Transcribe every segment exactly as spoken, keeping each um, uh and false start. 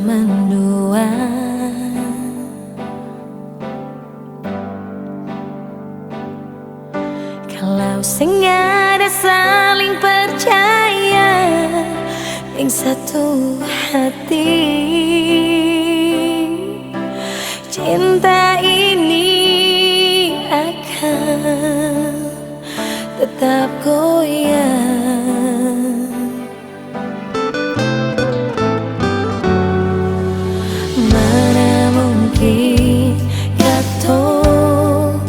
mendua. Kalau seng ada saling percaya deng satu hati, cinta ini akan tetap goyang. Mana mungkin katong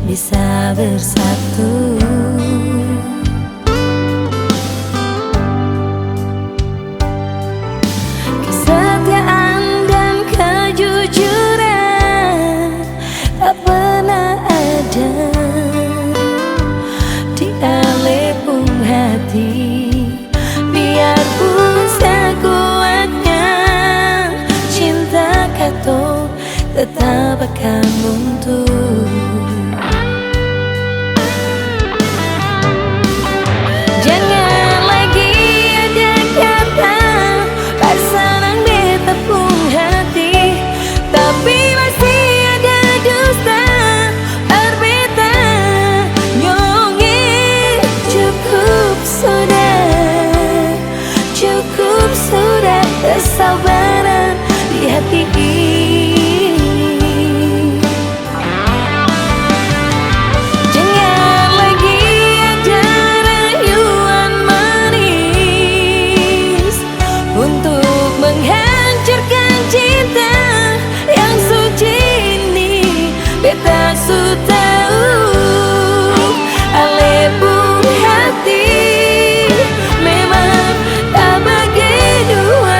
bisa bersatu? Kesetiaan dan kejujuran tak pernah ada di ale pung hati. Biarpun sekuatnya cinta katong, tetap akan runtuh. Jangan lagi ada kata par sanang beta pung hati, tapi masih ada dusta par beta. Nyong e, cukup sudah, cukup sudah kesabaran di hati ini. Jangan lagi ada rayuan manis untuk menghancurkan cinta yang suci ini. Beta su tau, ale pung hati memang tabage dua.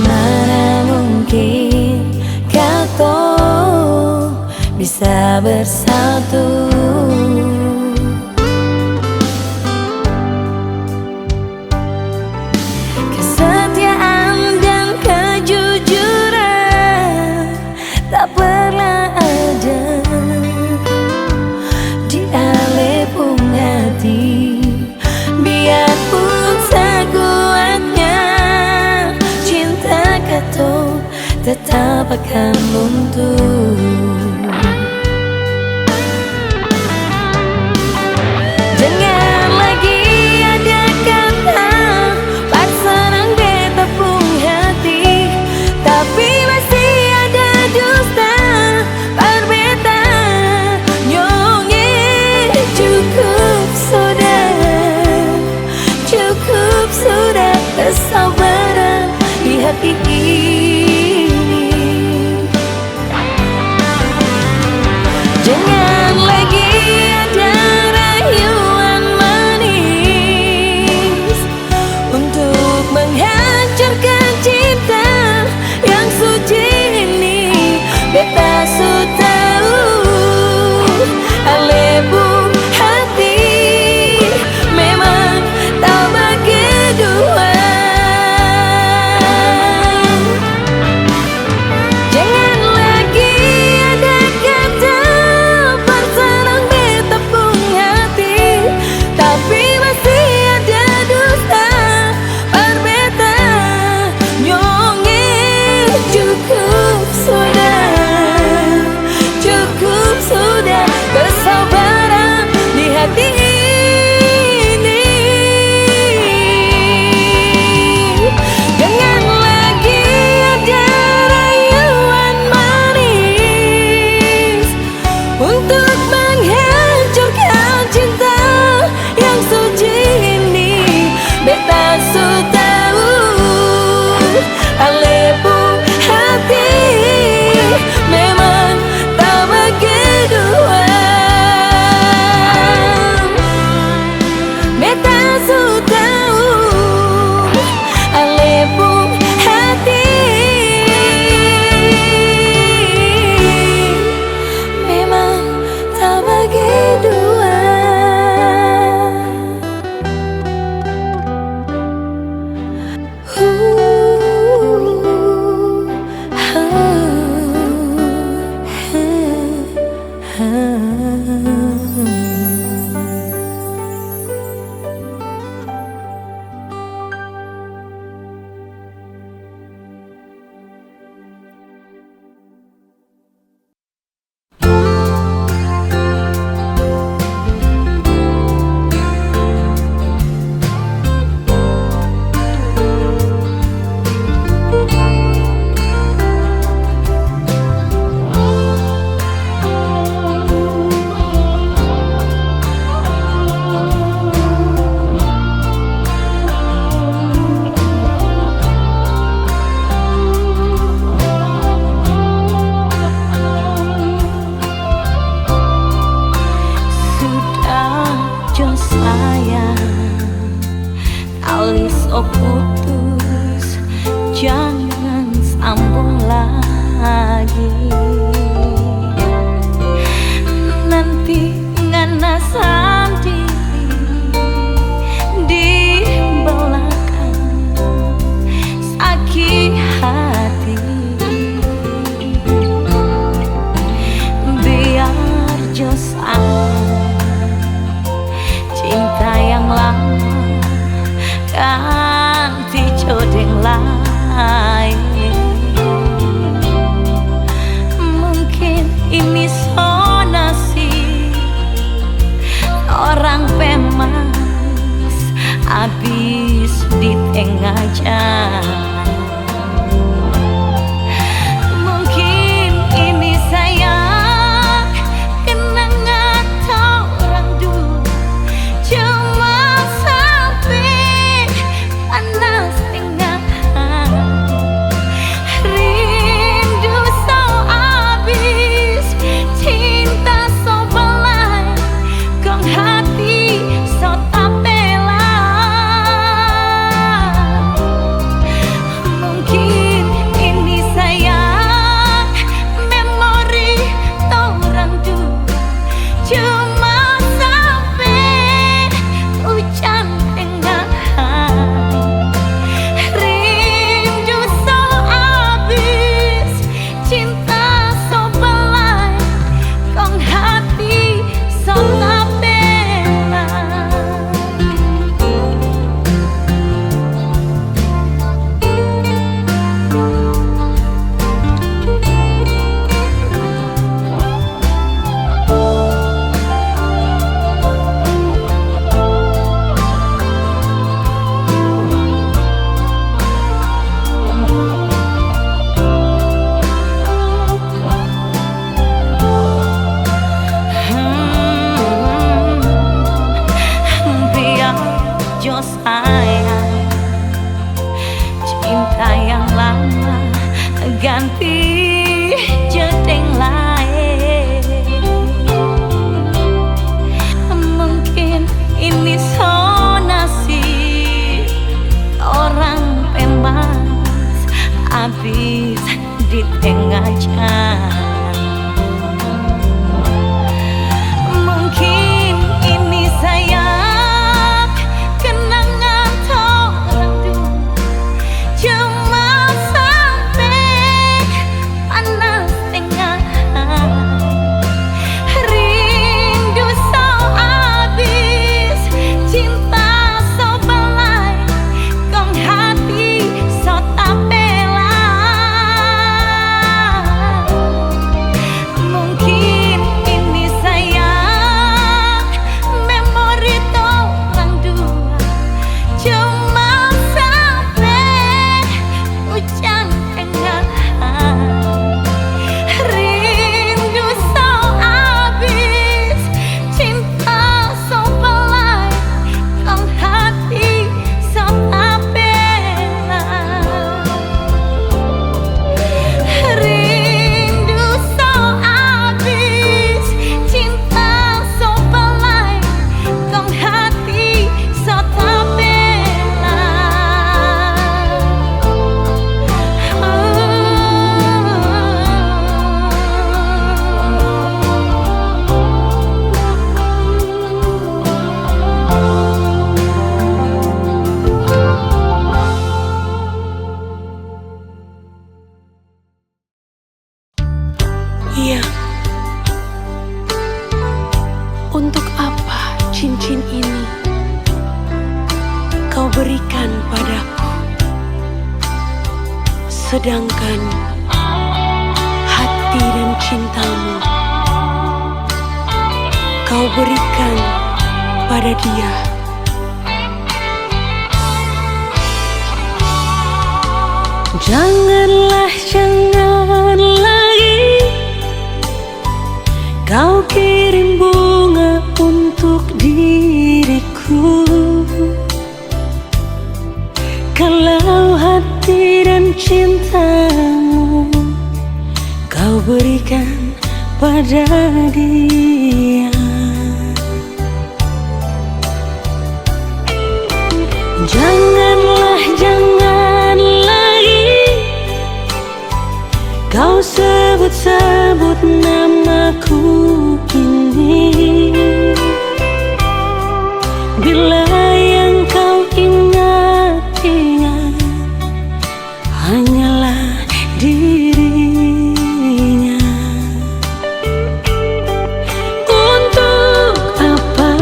Mana mungkin katong bisa bersatu? Kesetiaan dan kejujuran tak pernah ada di ale pung hati. Biarpun sekuatnya cinta katong, tetap akan runtuh. Jangan lagi ada kata par sanang beta pung hati, tapi masih ada dusta par beta. Nyong e, cukup sudah, cukup sudah kesabaran di hati ini. Jangan lagi ada rayuan manis untuk menghancurkan cinta yang suci ini. Beta su tau, ale pung hati Putus, jangan sambung lagi. Nanti ngana sandiri di belakang, saki hati. Biar jo sa cinta yang lama ganti jo deng laeng. Mungkin ini so nasib orang pemalas abis di tengah jalan. Mungkin ini sayang, kenangan torang dua cuma sampe panas tengah hari. Rindu so abis, cinta so balai, kong hati so tapela. Mungkin ini sayang, memori torang dua cuma sampe ujan tengah hari. Rindu so abis, cinta so balai, kong hati so tapela. Hmm, biar jo sayang, cinta yang lama ganti jo deng laeng. Mungkin ini so nasib orang pemalas abis di tengah jalan. Mungkin ini sayang, kenangan torang dua cuma sampe panas tengah hari. Rindu so abis, cinta so balai, kong hati so tapela. Mungkin ini sayang, memori torang dua cuma sampe ujan tengah hari. Rindu so abis, cinta so balai, kong hati so tapela. Rindu so abis, cinta so balai, kong hati so tapela. Iya. Untuk apa cincin ini kau berikan padaku, sedangkan hati dan cintamu kau berikan pada dia? Janganlah, jangan lagi kau kirim bunga untuk diriku, kalau hati dan cintamu kau berikan pada dia. Janganlah, Sebut-sebut namaku ini. Bila yang kau ingat-ingat hanyalah dirinya. Untuk apa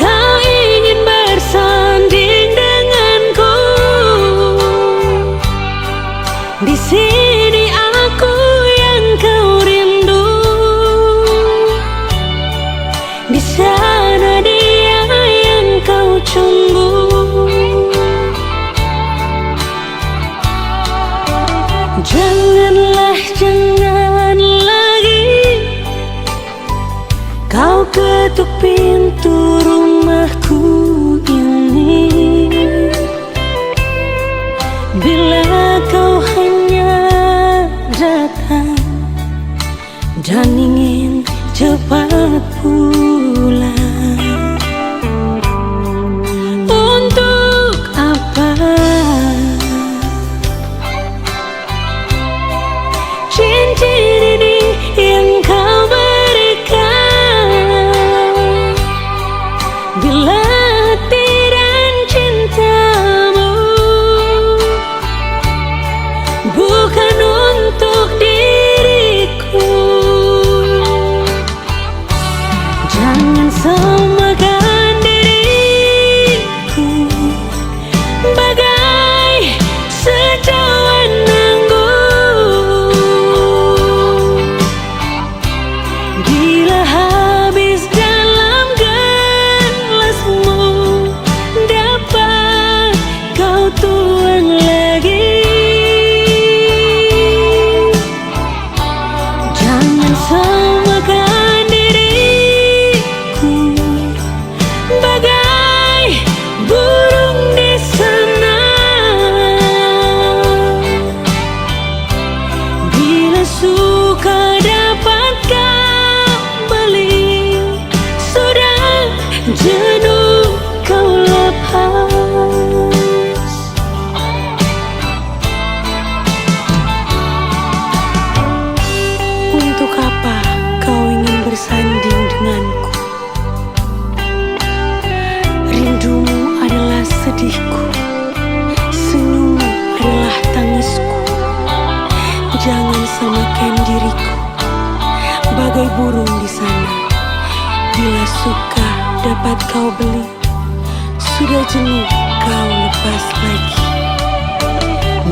kau ingin bersanding denganku? Di sini aku yang kau rindu, di sana dia yang kau tunggu. Janganlah, jangan lagi kau ketuk pintu rumahku ini. Bila kau hanya datang dan ingin cepat pulang, untuk apa cincin ini yang kau berikan? Bila hati dan cintamu bukan untuk diriku, jangan samakan diriku bagai secawan anggur. Bila habis dalam gelasmu, dapa kau tuang lagi. Jangan samakan diriku bagai burung di sana. Bila suka dapat kau bali, sudah jenuh kau lepas. Untuk apa kau ingin bersanding denganku? Rindumu adalah sedihku, senyummu adalah tangisku. Jangan samakan diriku bagai burung di sana. Bila suka dapat kau beli, sudah jenuh kau lepas lagi.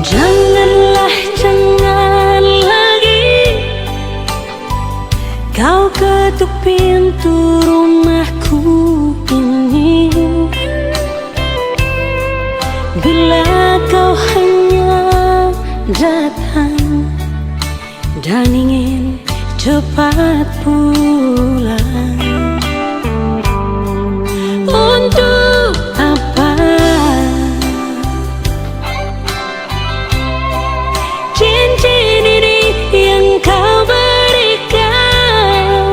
Janganlah, jangan lagi kau ketuk pintu rumahku ini. Bila kau hanya datang dan ingin cepat pulang, untuk apa cincin ini yang kau berikan?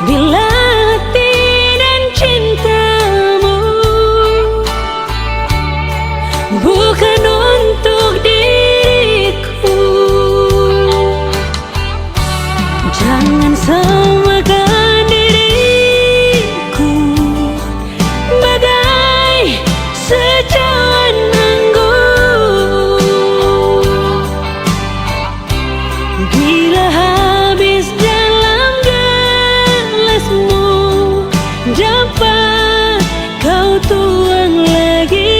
Bila hati dan cintamu bukan untuk diriku, jangan samakan diriku bagai secawan anggur. Bila habis dalam gelasmu, dapa kau tuang lagi.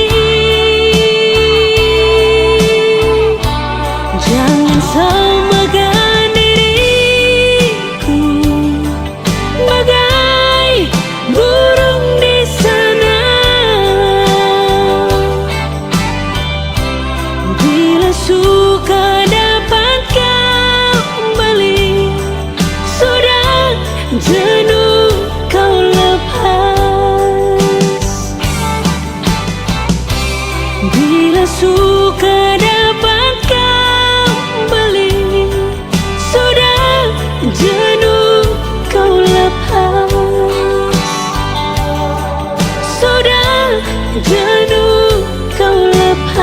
Jangan samakan diriku bagai burung di sana. Bila suka dapat kau bali, sudah jenuh kau lepas. Bila suka dapat kau bali, sudah jenuh kau lepas. Sudah jenuh kau lepas.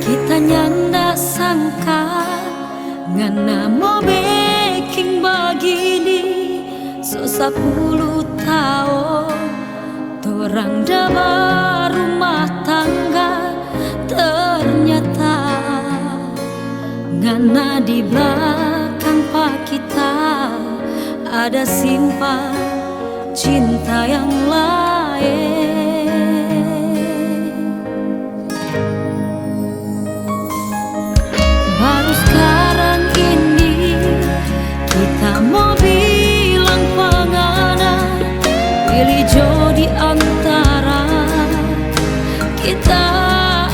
Kita nyanda sangka ngana mo beking bagini, so sapuluh taong torang da barumah tangga, ternyata ngana di blakang pa kita ada simpan cinta yang laeng. Baru skarang ini kita mo bilang pa ngana, pili jo di antara kita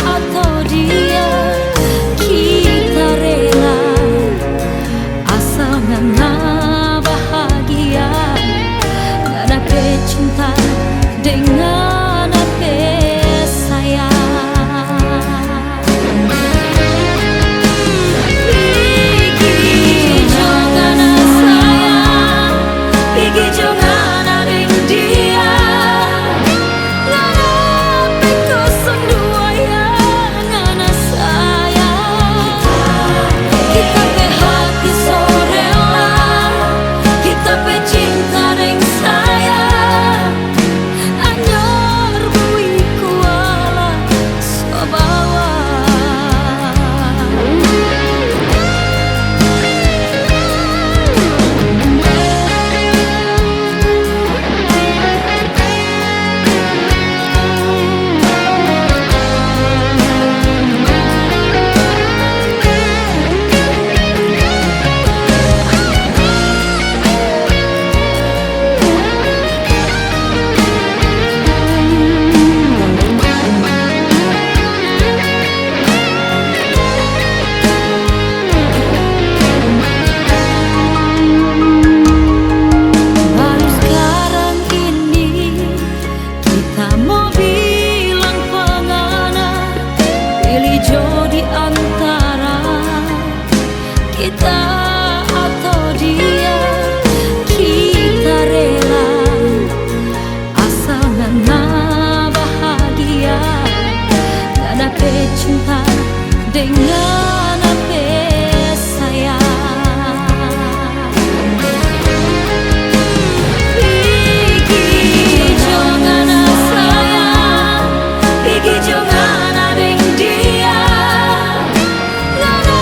atau dia, kita rela asal ngana bahagia, ngana pe cinta deng ngana pe sayang. Pigi jo ngana sayang, pigi jo ngana deng dia. Ngana pe kosong dua ya, ngana sayang. Kita pe hati so rela, kita pe cinta deng sayang. Anyor bui kuala so bawa. Baru skarang ini kita mo bilang pa ngana, pili jo di antara kita atau dia, kita rela asal ngana bahagia, ngana pe cinta deng ngana pe sayang. Pigi jo ngana sayang, pigi jo ngana deng dia. Ngana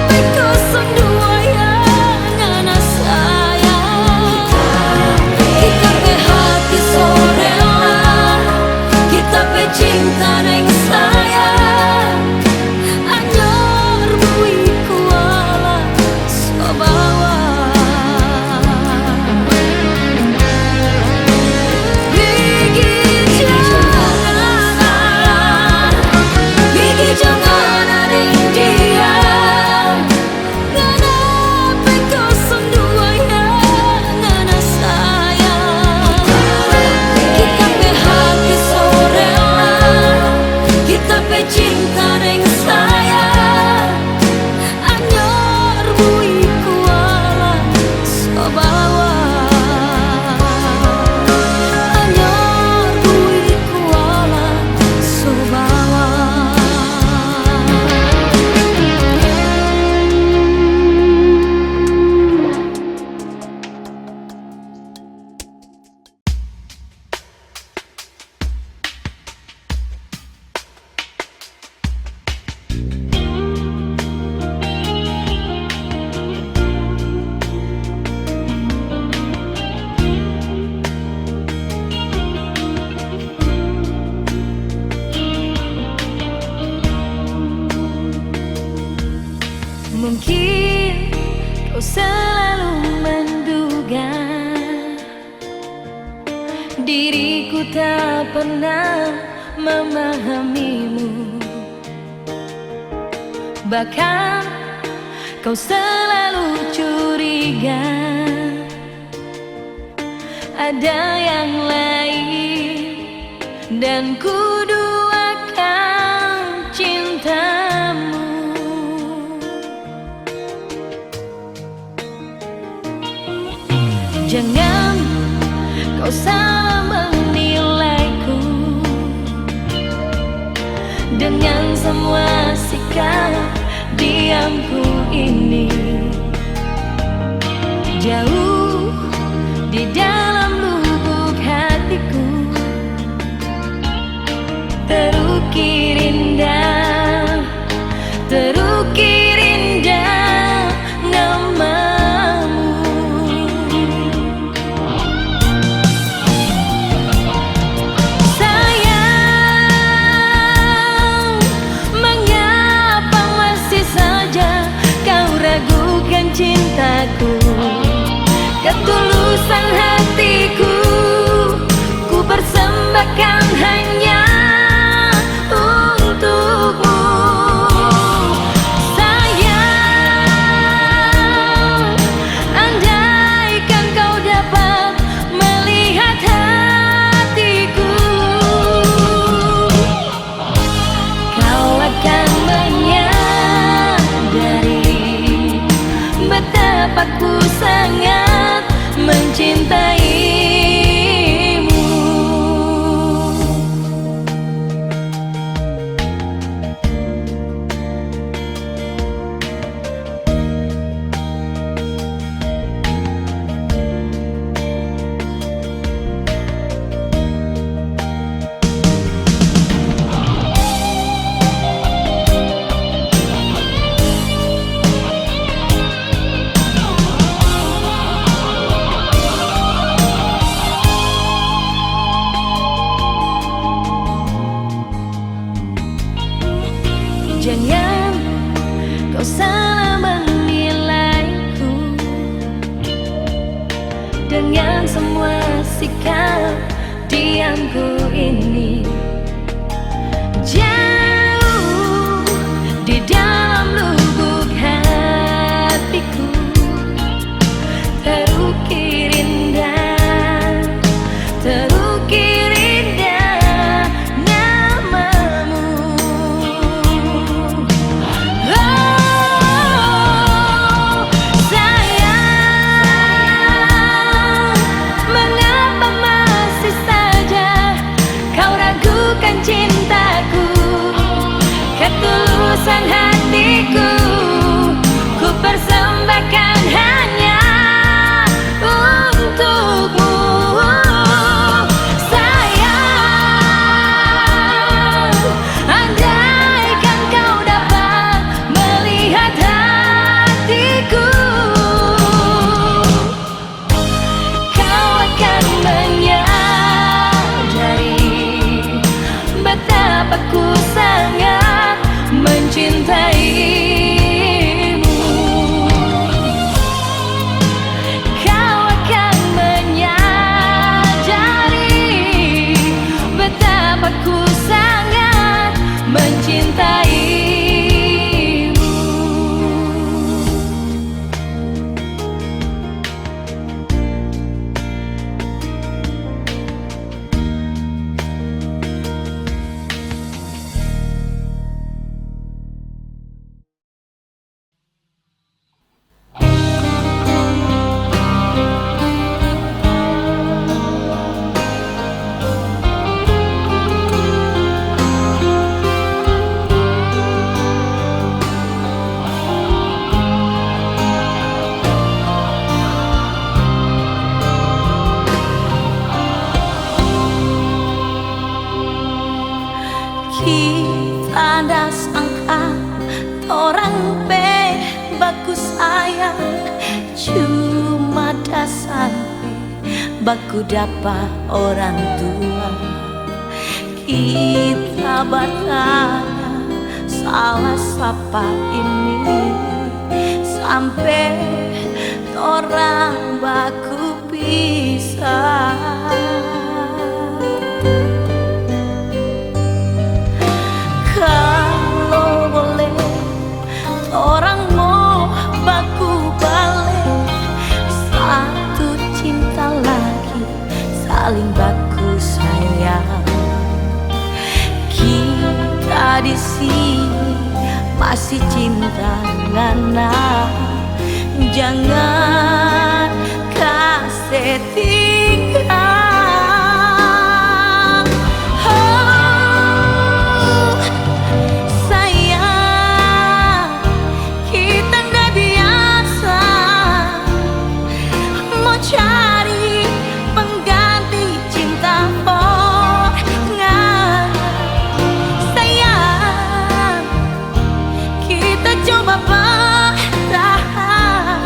pe kosong dua ya, ngana sayang. Kita pe hati so rela, kita pe cinta deng sayang. Anyor bui kuala so bawa. Pigi jo ngana, pigi jo ngana deng dia. Ngana pe kosong dua ya, ngana sayang. Kita pe hati so rela, kita pe cinta deng sayang. Anyor bui kuala so bawa. Anyor bui kuala so bawa. Mungkin kau selalu menduga diriku tak pernah memahamimu. Bahkan kau selalu curiga ada yang lain, dan ku duakan cintamu. Jangan kau salah menilaiku dengan semua sikap diamku ini. Jauh di dalam lubuk hatiku terukir indah, terukir indah namamu. Sayang, mengapa masih saja kau ragukan cintaku? Ketulusan hatiku ku persembahkan hanya untukmu. Sayang, andaikan kau dapat melihat hatiku, kau akan menyadari betapa ku sangat mencintaimu. Jangan kau salah menilaiku dengan semua sikap diamku ini. Jauh di dalam lubuk hatiku terukir indah, terukir indah namamu. Oh, sayang, mengapa masih saja kau ragukan cintaku? Ketulusan hatiku ku persembahkan hanya untukmu. Sayang, andaikan kau dapat melihat hatiku, kau akan menyadari betapa ku sangat mencintaimu. Kau akan menyadari betapa ku sangat mencintaimu. Kita ada sangka torang pe baku sayang, cuma da sampe baku dapa orang tua. Kita batanya, salah sapa ini, sampe torang baku pisah. Kalo boleh, saling baku sayang. Kita di sini masih cinta ngana, jangan kase tinggal. Oh, sayang, kita nda biasa mo cari pengganti cinta for ngana. Sayang, kita coba bertahan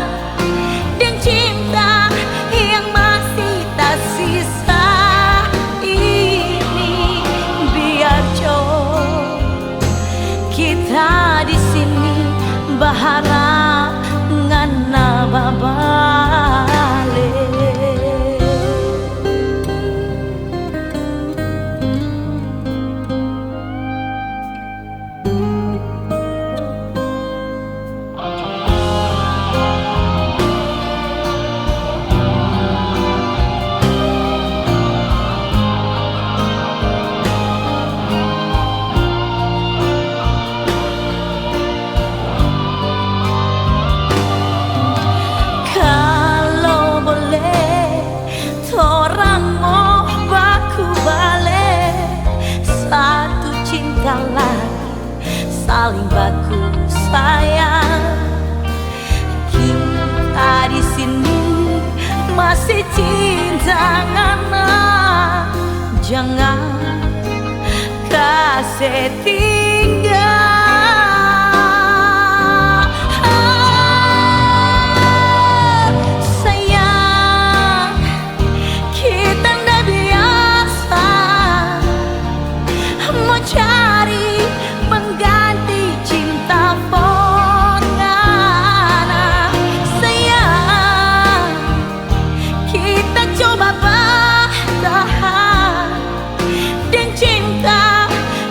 deng cinta yang masih tasisa ini. Biar jo kita di sini baharap ngana babale. Kalo boleh, torang mo baku bale satu cinta lagi, saling baku sayang. Kita di sini masih cinta ngana, jangan kase tinggal. Sayang, kita nda biasa mo cari pengganti cinta for ngana. Sayang, kita coba bertahan deng cinta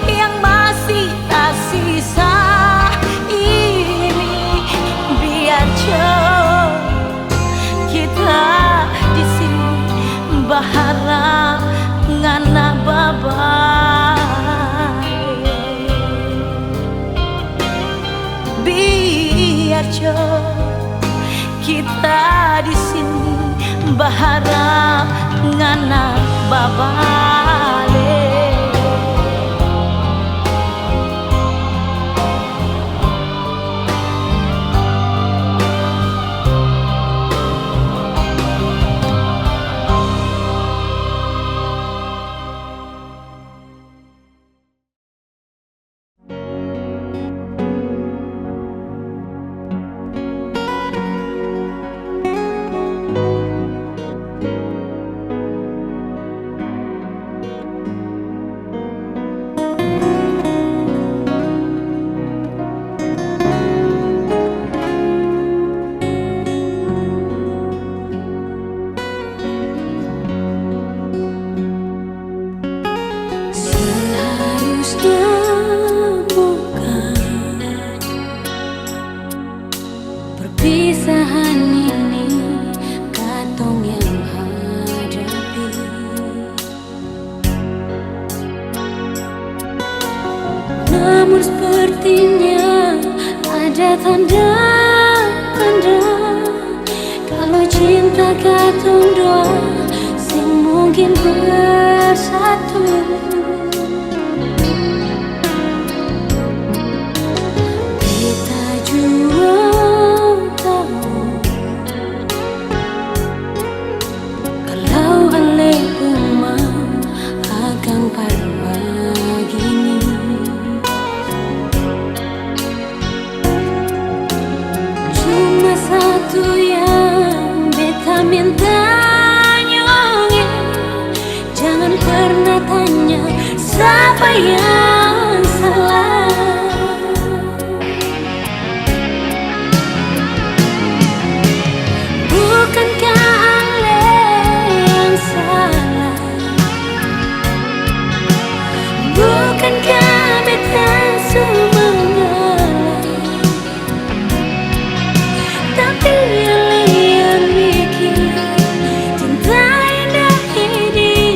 yang masih tasisa ini. Biar jo kita di sini baharap ngana babale. Biar jo kita di sini baharap ngana babale. Seharusnya bukan perpisahan ini katong yang hadapi. Namun sepertinya ada tanda-tanda kalau cinta katong dua seng mungkin bersatu. Beta jua tau kalau ale pung ma akang par bagini. Cuma satu yang beta minta, nyong e, jangan pernah tanya sapa yang salah. Bukankah ale yang salah? Bukankah beta su mangalah? Tapi ale yang biking cinta indah ini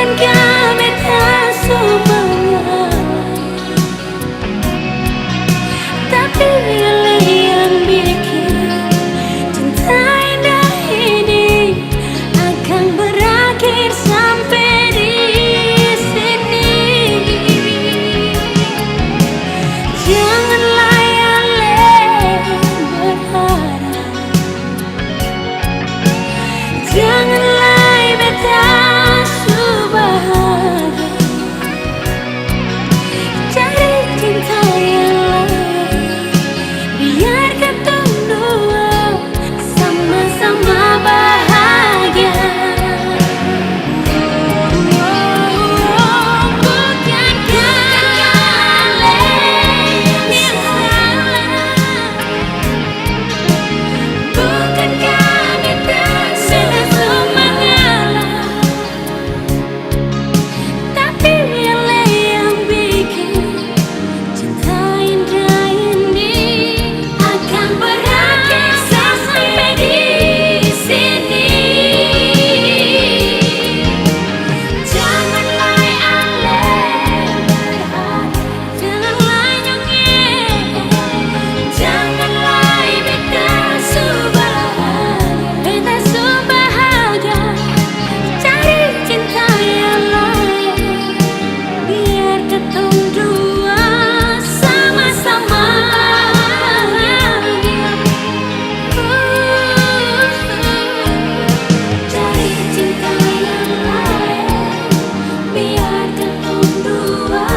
Ka beta su mangalah, tapi ale yang bikin cinta indah ini akan berakhir sampe di sini. Janganlah ale berharap, janganlah beta su bahagia. Cari cinta yang lain, biar katong dua sama-sama bahagia. Bukan kali yang salah, bukan kami tak sudah mengalah. Tapi ale yang bikin cinta indah ini akan berakhir sampai di sini. Janganlah ale berharap, janganlah nyonge, janganlah beta su bahagia, beta su bahagia. Cari cinta yang lain, biar katong dua sama-sama bahagia. Cari cinta yang lain, biar katong dua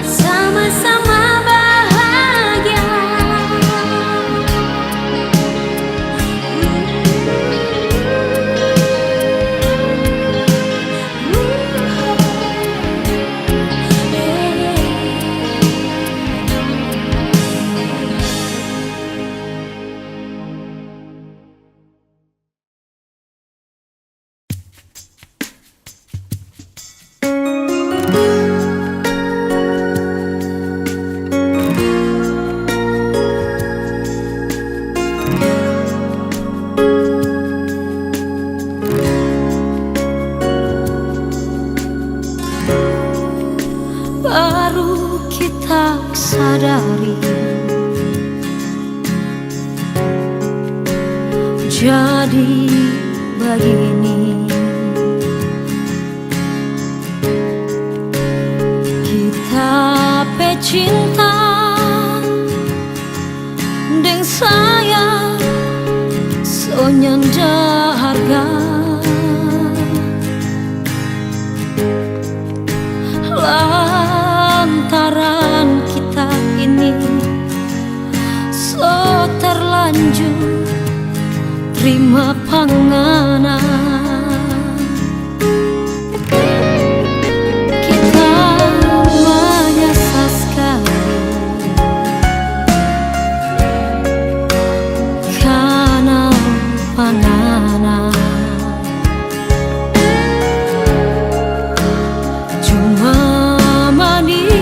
sama-sama bahagia. Baru kita sadari jadi bagini. Kita pe cinta deng sayang so nyanda harga. Lantaran kita ini so terlanjur trima panganan. Kita manyasal skali kanal panganan. Cuma manis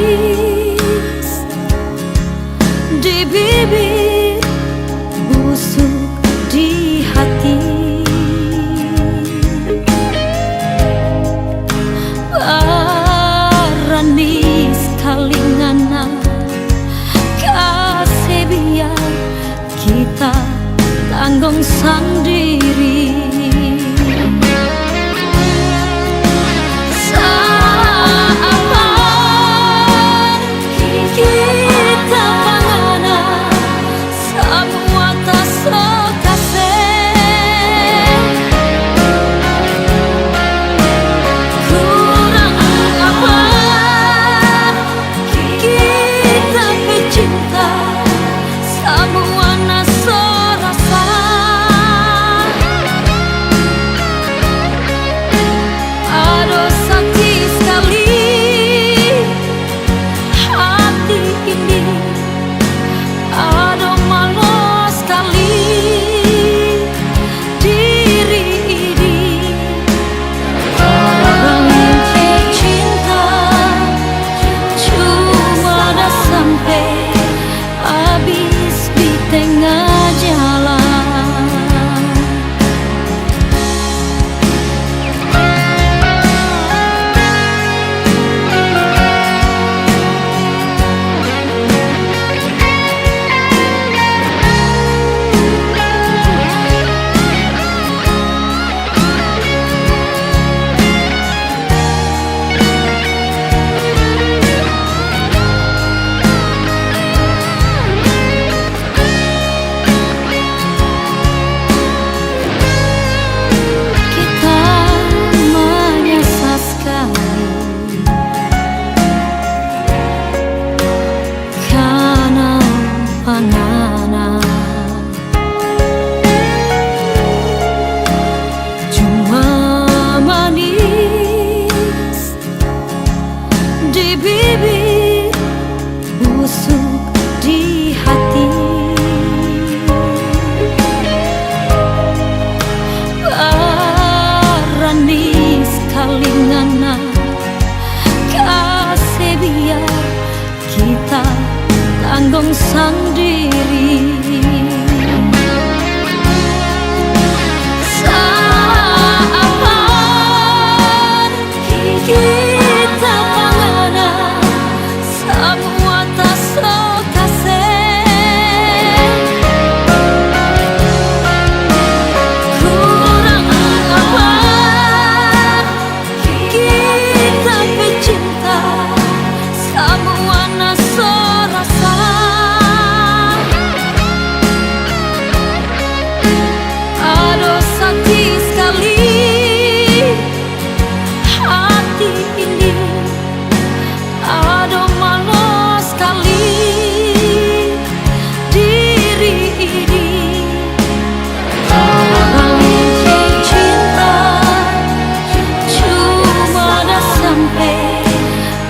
di bibir, busuk di hati. Barani skali ngana kase biar kita tanggong sandiri. Sabar kita pangana, samua ta so kase. Kurang apa? Kita pe cinta samua na so rasa. Nah, kase biar kita tanggong sandiri. Sabar kita pangana, samua ta so kase. Kurang apa kita pe cinta, samua na so rasa. Adoh saki skali hati ini, adoh malo skali diri ini. Orang yang cinta cuma ada sampe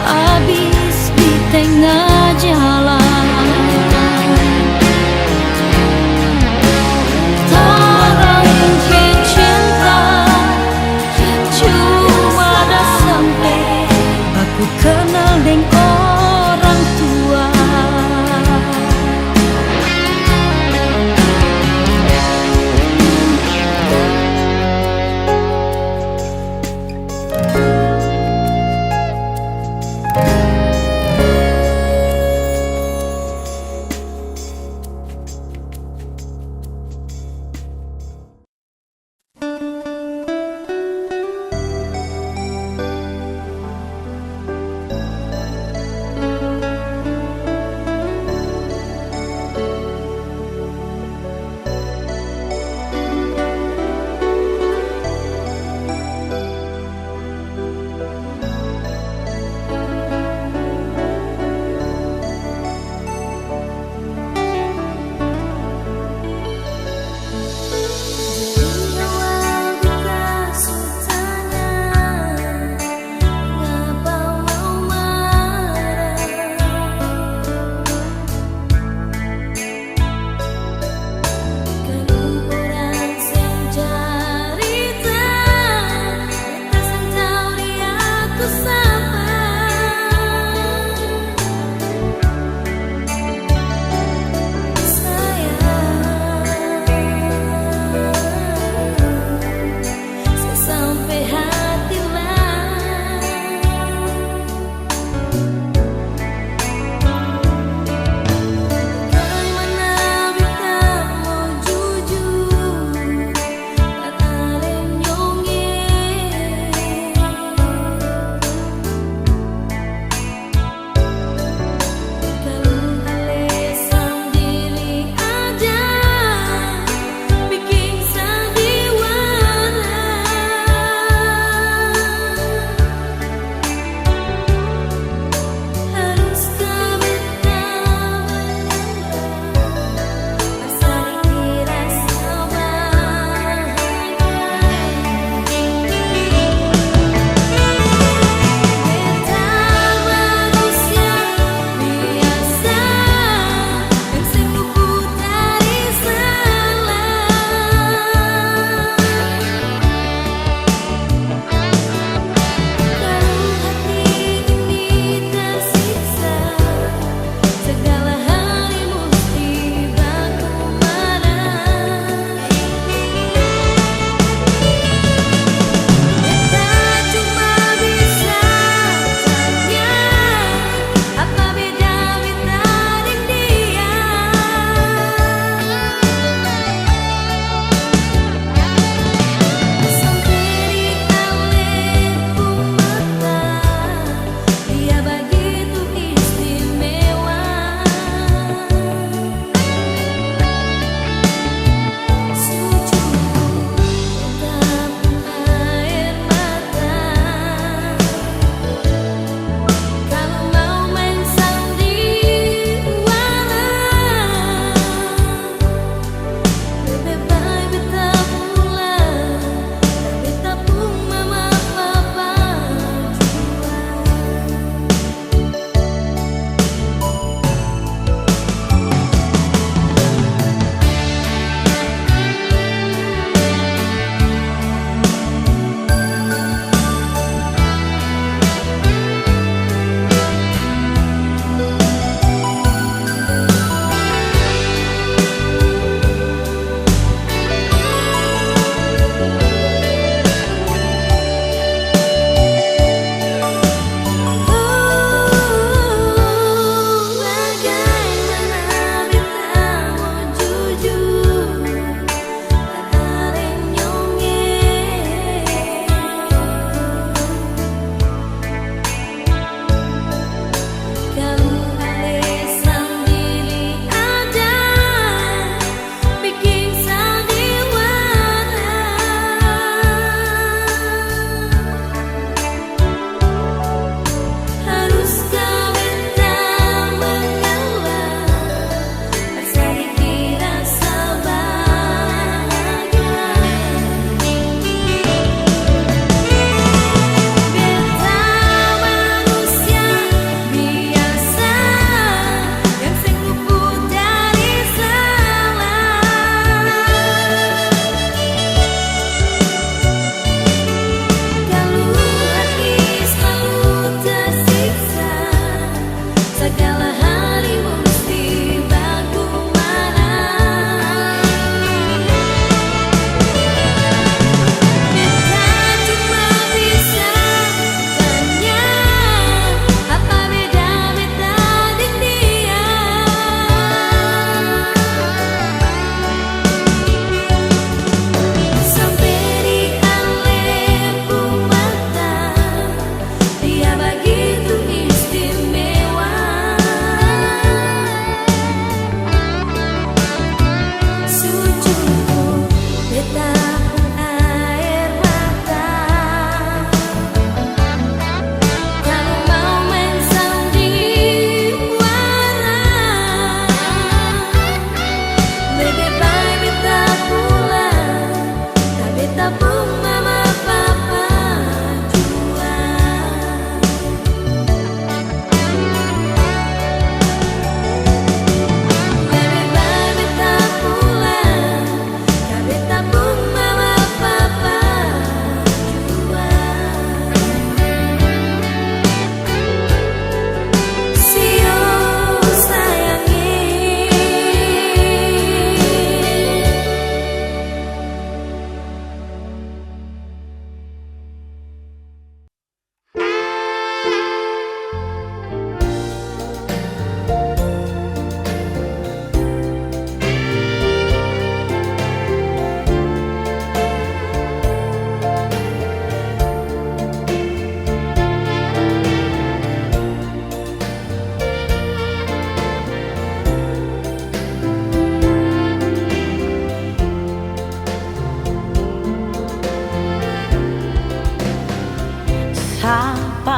abis di tenga jalan. Orang yang cinta cuma ada sampe baku kenal deng orang tua. Kalu orang seng carita, beta seng tau dia tu sapa. Sayang, se sampe hati lah.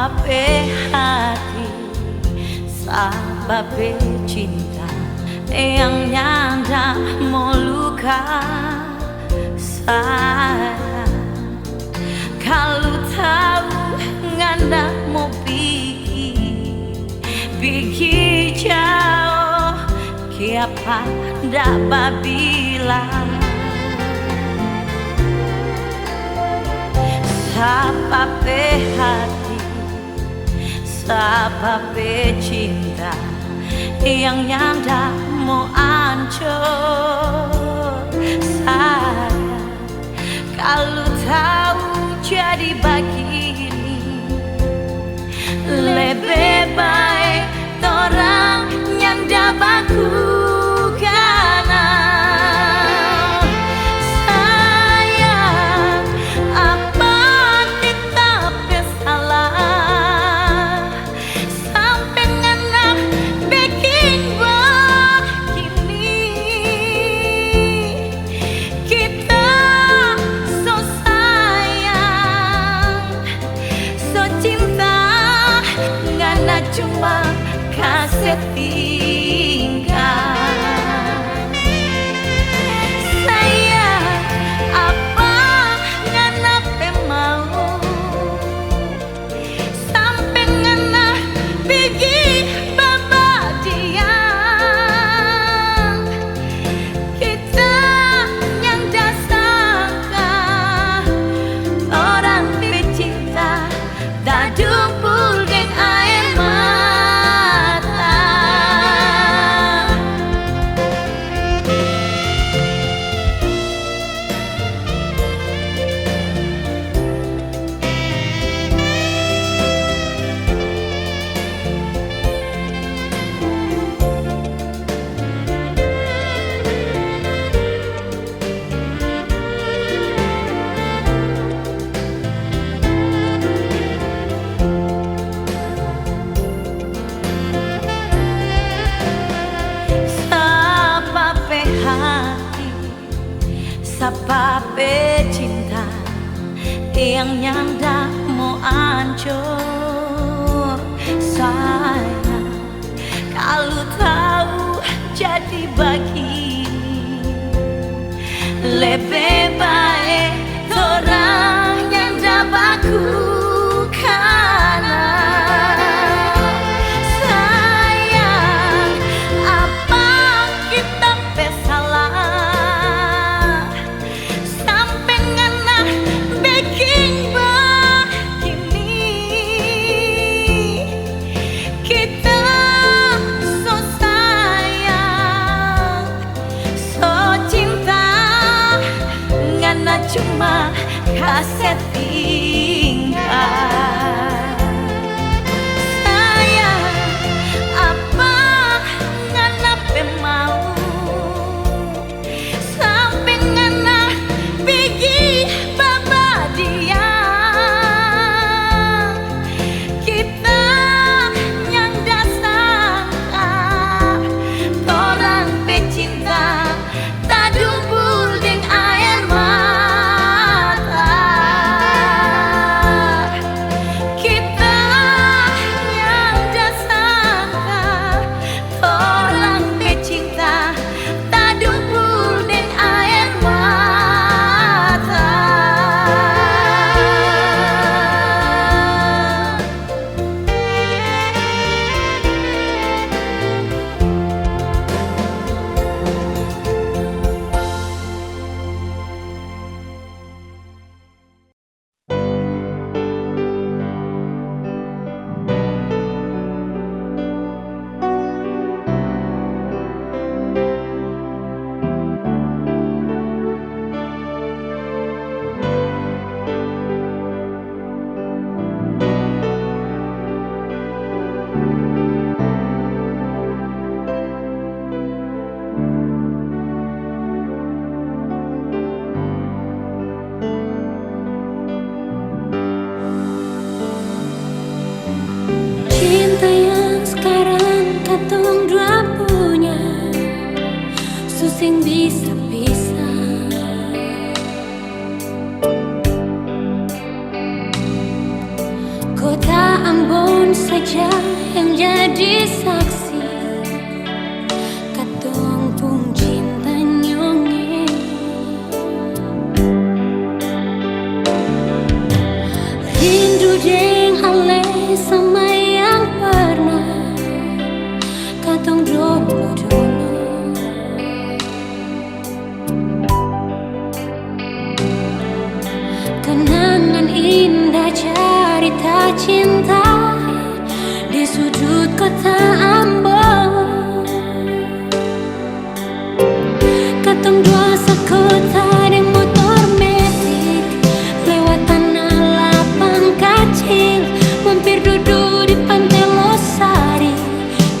Pe hati, sapa pe cinta yang nyanda mo luka sayang. Kalu tau ngana mo pigi, pigi jao, kiapa nda babilang? Sapa pe hati, sapa pe cinta yang nyanda mo ancor sayang. Kalu tau jadi bagini, lebe bae torang nyanda baku kanal. Sayang, apa kita pe salah? Sampe ngana beking bagini. Kita so sayang, so cinta, ngana cuma kase tinggal. Sayang, apa ngana pe mau? Sampe ngana pigi babadiang, kita nyanda sangka, torang pe cinta tadumpul deng aer mata. Sapa pe hati, sapa pe cinta yang nyanda mo ancor sayang. Kalu tau jadi bagini, lebe bae torang nyanda baku kanal. Sayang, apa kita pe salah? Sampe ngana beking bagini, kita so sayang, so cinta, ngana cuma kase tinggal. Sayang, apa ngana pe mau? Sampe ngana pigi babadiang, kita nyanda sangka, torang pe cinta tadumpul deng aer mata. Kita nyanda sangka, torang pe cinta tadumpul deng aer mata. Cinta yang skarang katong dua punya, su seng bisa pisah. Kota Ambon saja yang jadi saksi katong pung cinta nyong e. Rindu deng ale sama yang pernah katong dolo-dolo. Kenangan indah carita cinta di sudut kota Ambon. Katong dua sakota deng motor metik, lewat tanah lapang kacil, mampir dudu di Pante Losari.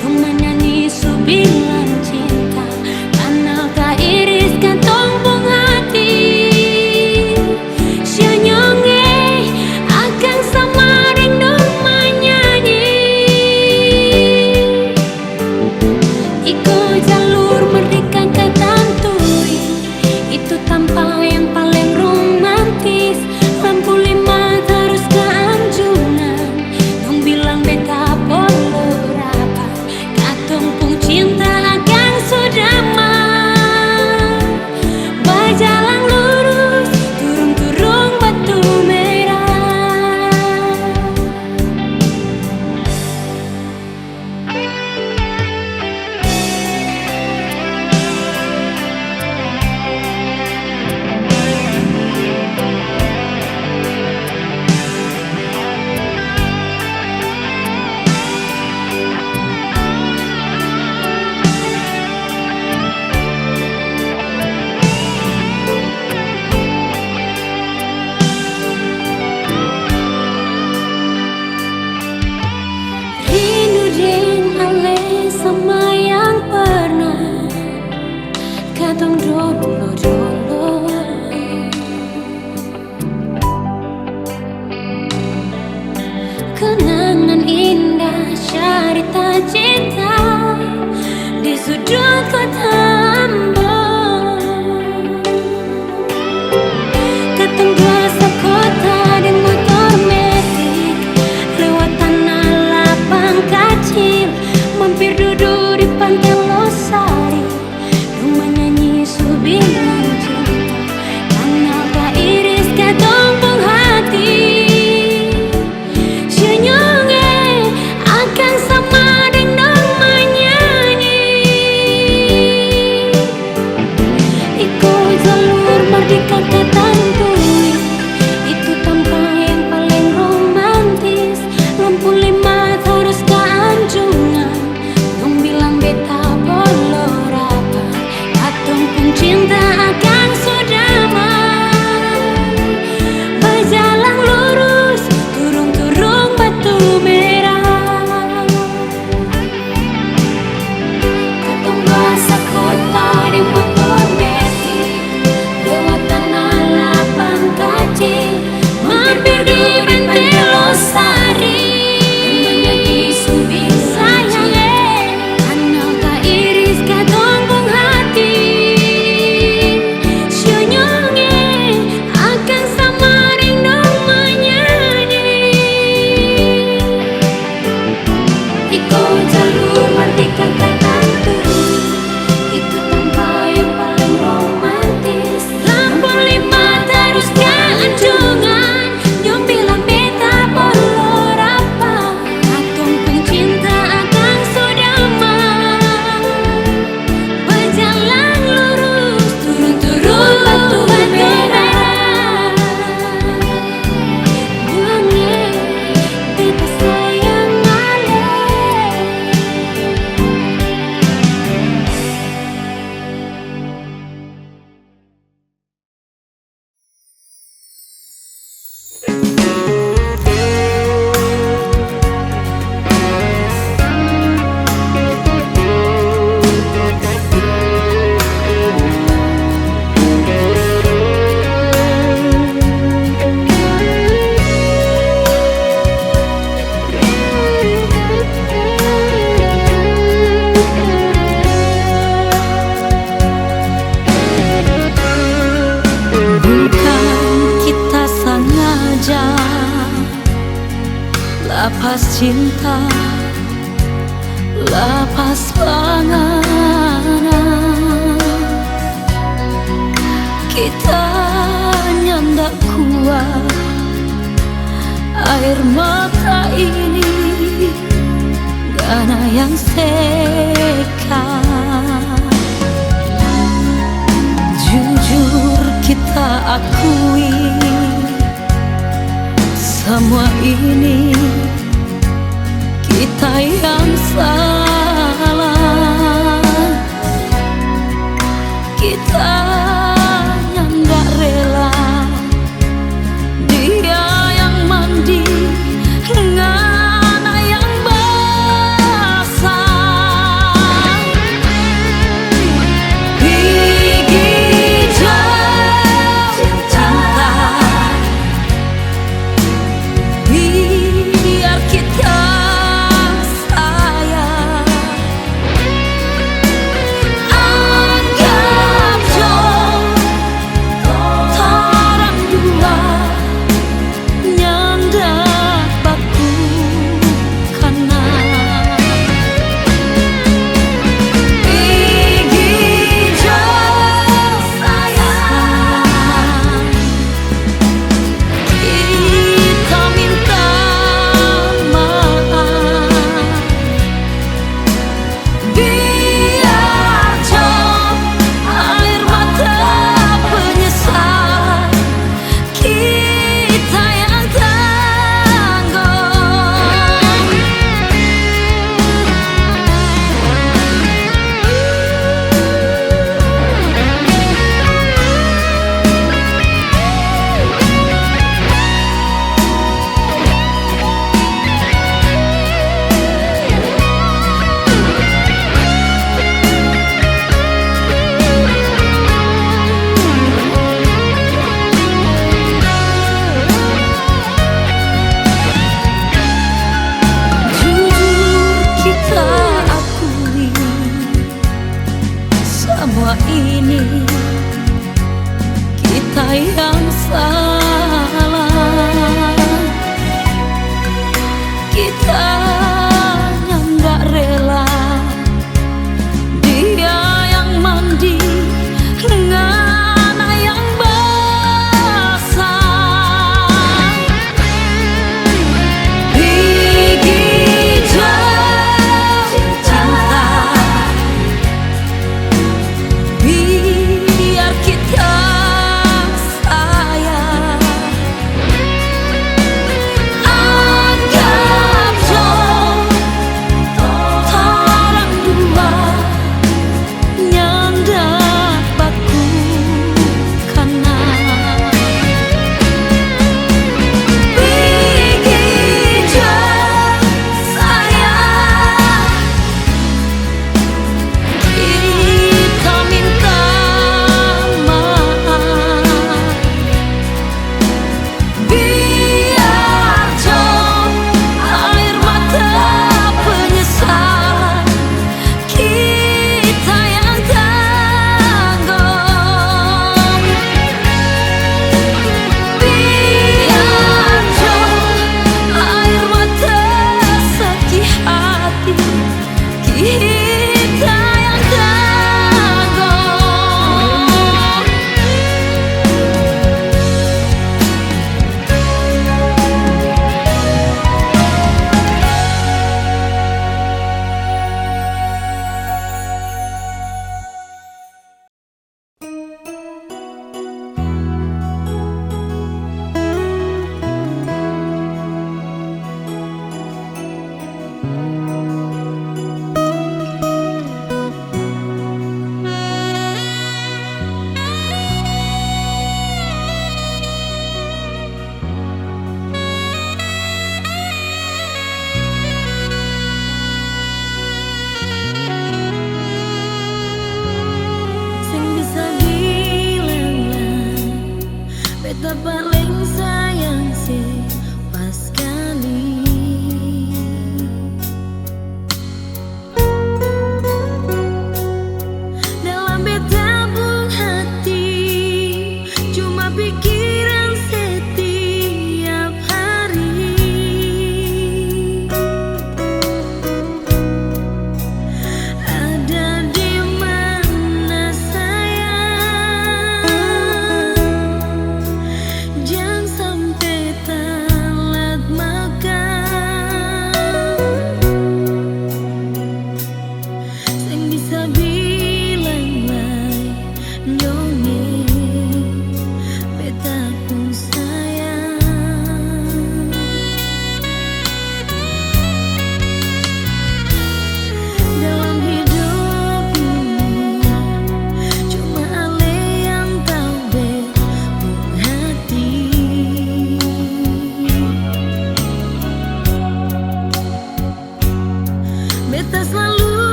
Dong manyanyi su bilang cinta, kanal tairis katong pung hati. Sianyong e, akang sama deng dong manyanyi. Iko jalur merdeka katantui, itu tampa yang paleng romantis. Lampu lima tarus ka anjungan, dong bilang beta polo rapat. Katong pung cinta akang su damai, bajalang lurus, turung-turung batu merah. Rindu deng ale sama yang pernah katong dolo-dolo. Kenangan indah carita cinta di sudut kota Ambon. Katong dua sakota deng motor metik, lewat tanah lapang kacil, mampir dudu di Pante Losari. Dong manyanyi su bilang cinta, kanal tairis katong pung hati. Senyum e, akang sama deng dong manyanyi. Cinta, lapas panganan. Kita nyanda kuat, air mata ini gana yang sekat. Jujur kita akui, samua ini kita yang salah. Kita nyanda rela, dia yang mandi, ngana yang basah. Pigi jauh cinta, biar kita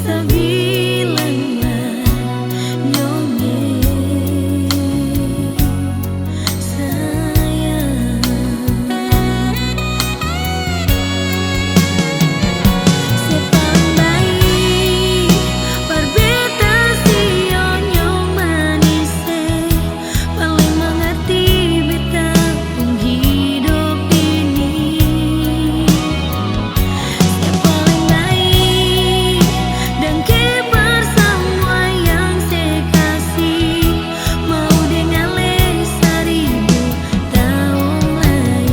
Tabilang lai nyong e sayang. Se paleng bae par beta si nyong manis e. Paleng mangarti beta pung hidop ini. Se paleng bae dangke par samua yang se kasi, mau dengar lesa saribu taong lai.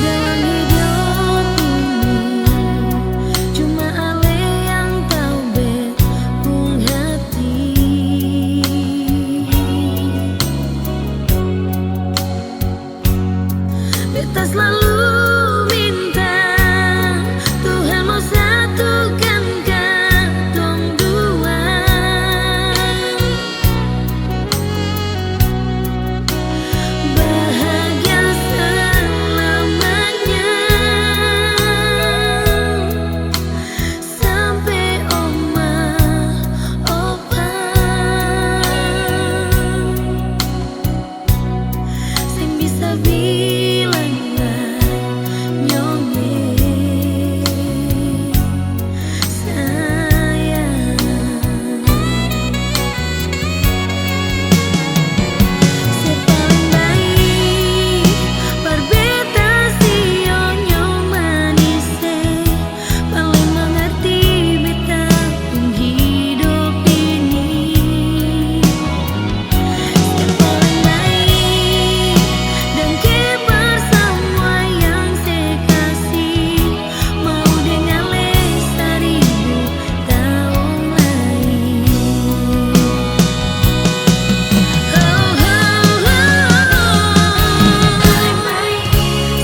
Dalam hidup ini, cuma ale yang tau bet pung hati. Beta slalu minta Tuhan mo satukan katong dua, bahagia selamanya. Sampe oma, opa seng bisa bilang lai nyong e sayang. Se paleng bae par beta si nyong manis e. Paleng mangarti beta pung hidop ini. Se paleng bae dangke par samua yang se kasi, mau dengar lesa saribu taong lai. Ho, ho, ho.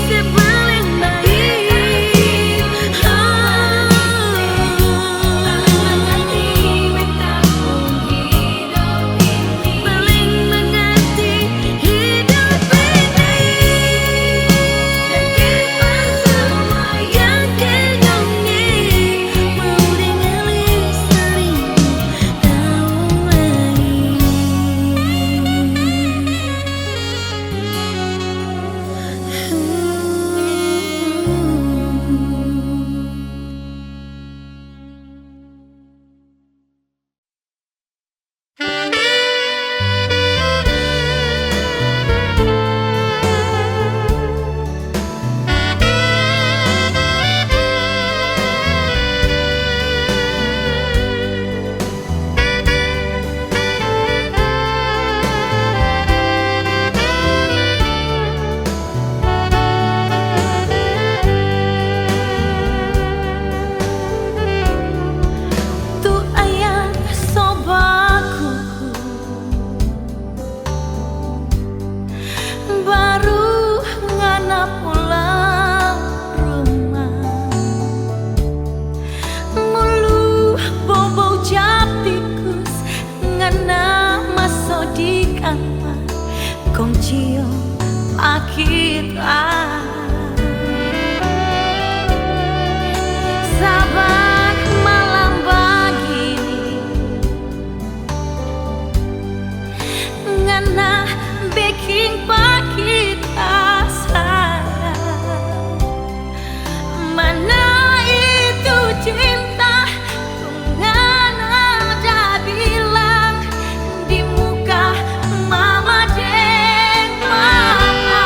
Se paleng bae. Ho. Paleng mangarti hidop ini. Yang ke dong e, mau dengar lesa saribu taong lai. Tu ayah so bakuku, baru ngana pulang rumah. Mulu bobou ja tikus, ngana maso di kamar, kong ciong pakit ah. Sabar malam bagini, ngana beking pakit ah sayang. Mana itu cinta, ngana ada bilang di muka mama deng papa.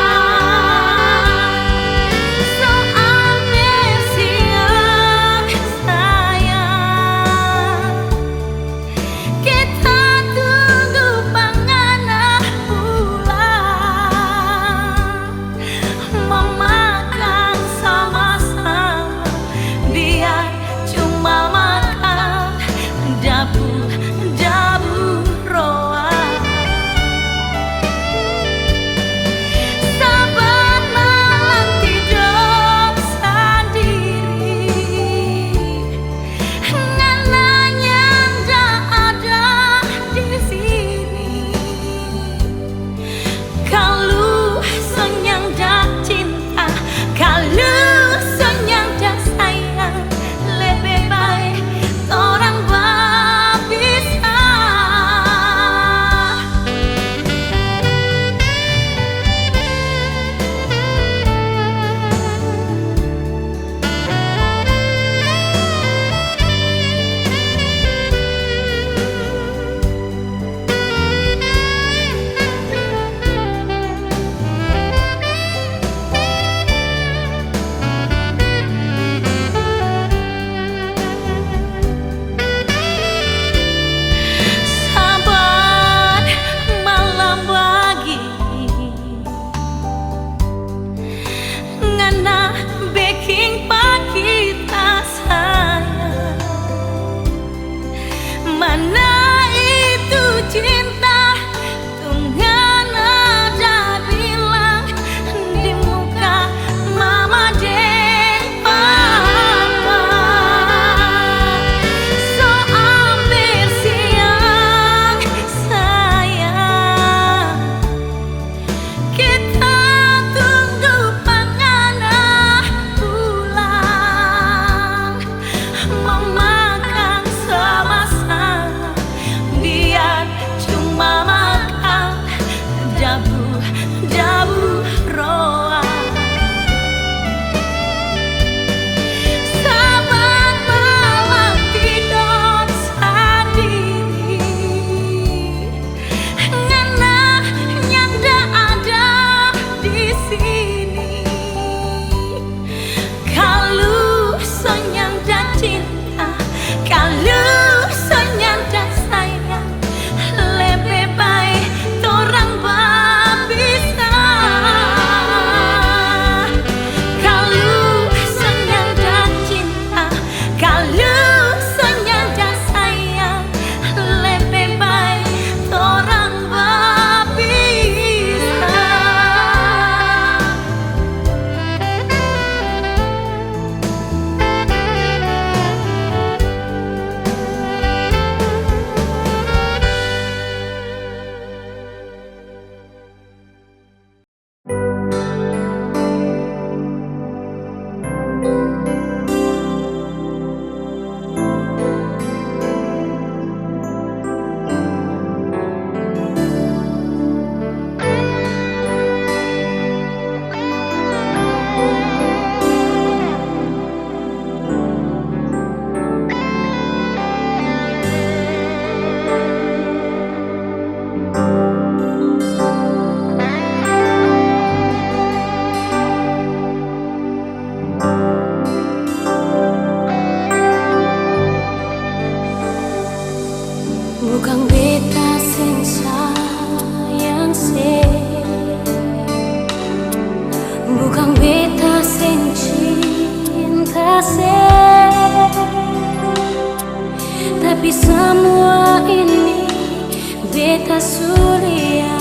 Su lia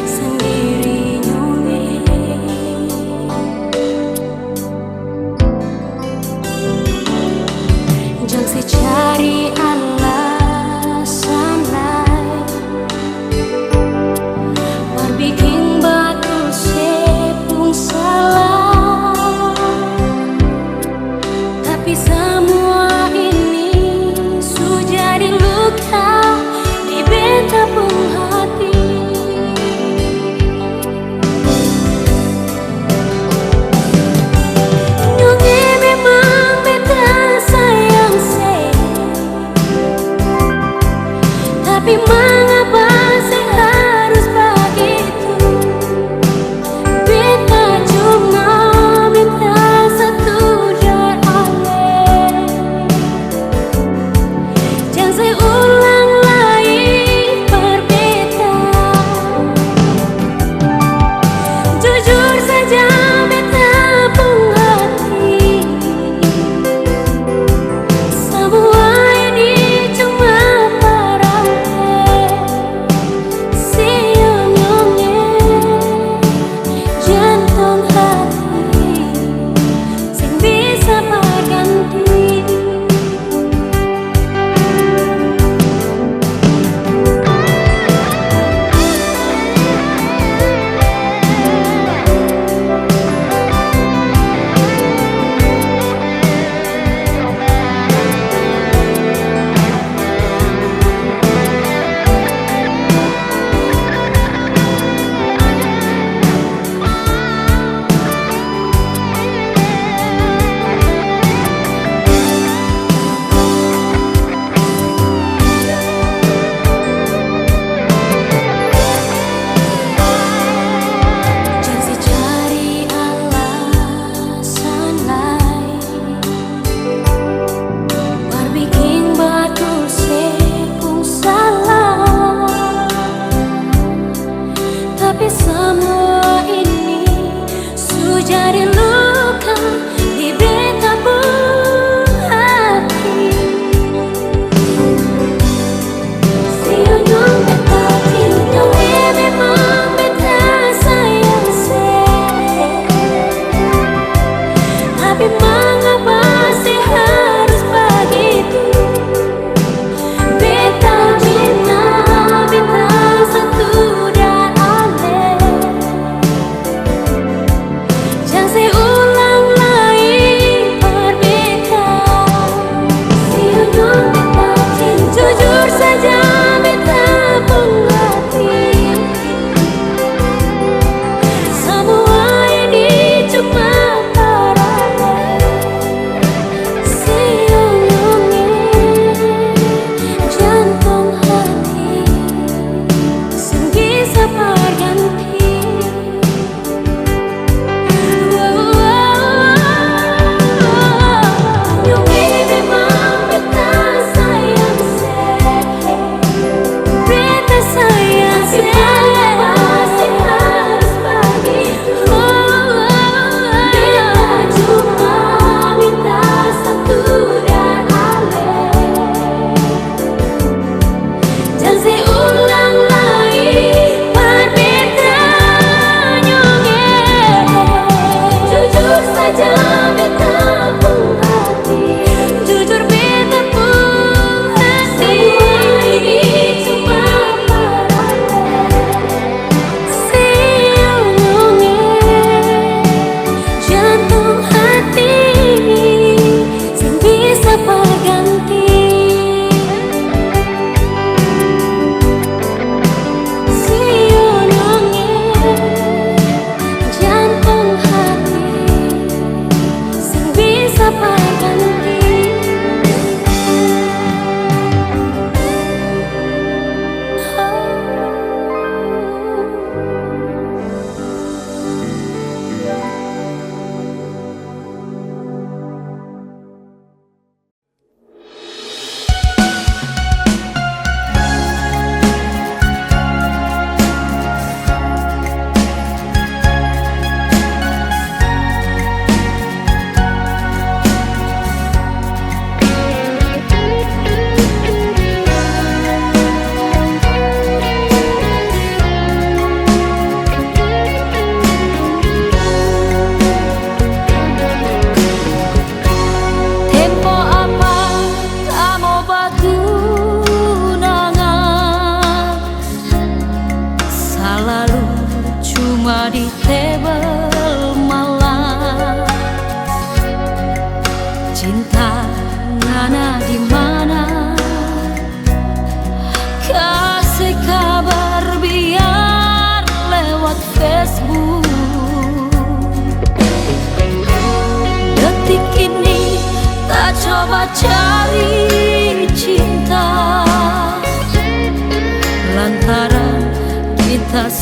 sandiri nyong e. Jang se cari alasan lai. Mar biking batul se pung salah. Tapi samua ini su jadi luka di beta pung hati.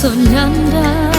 so nyanda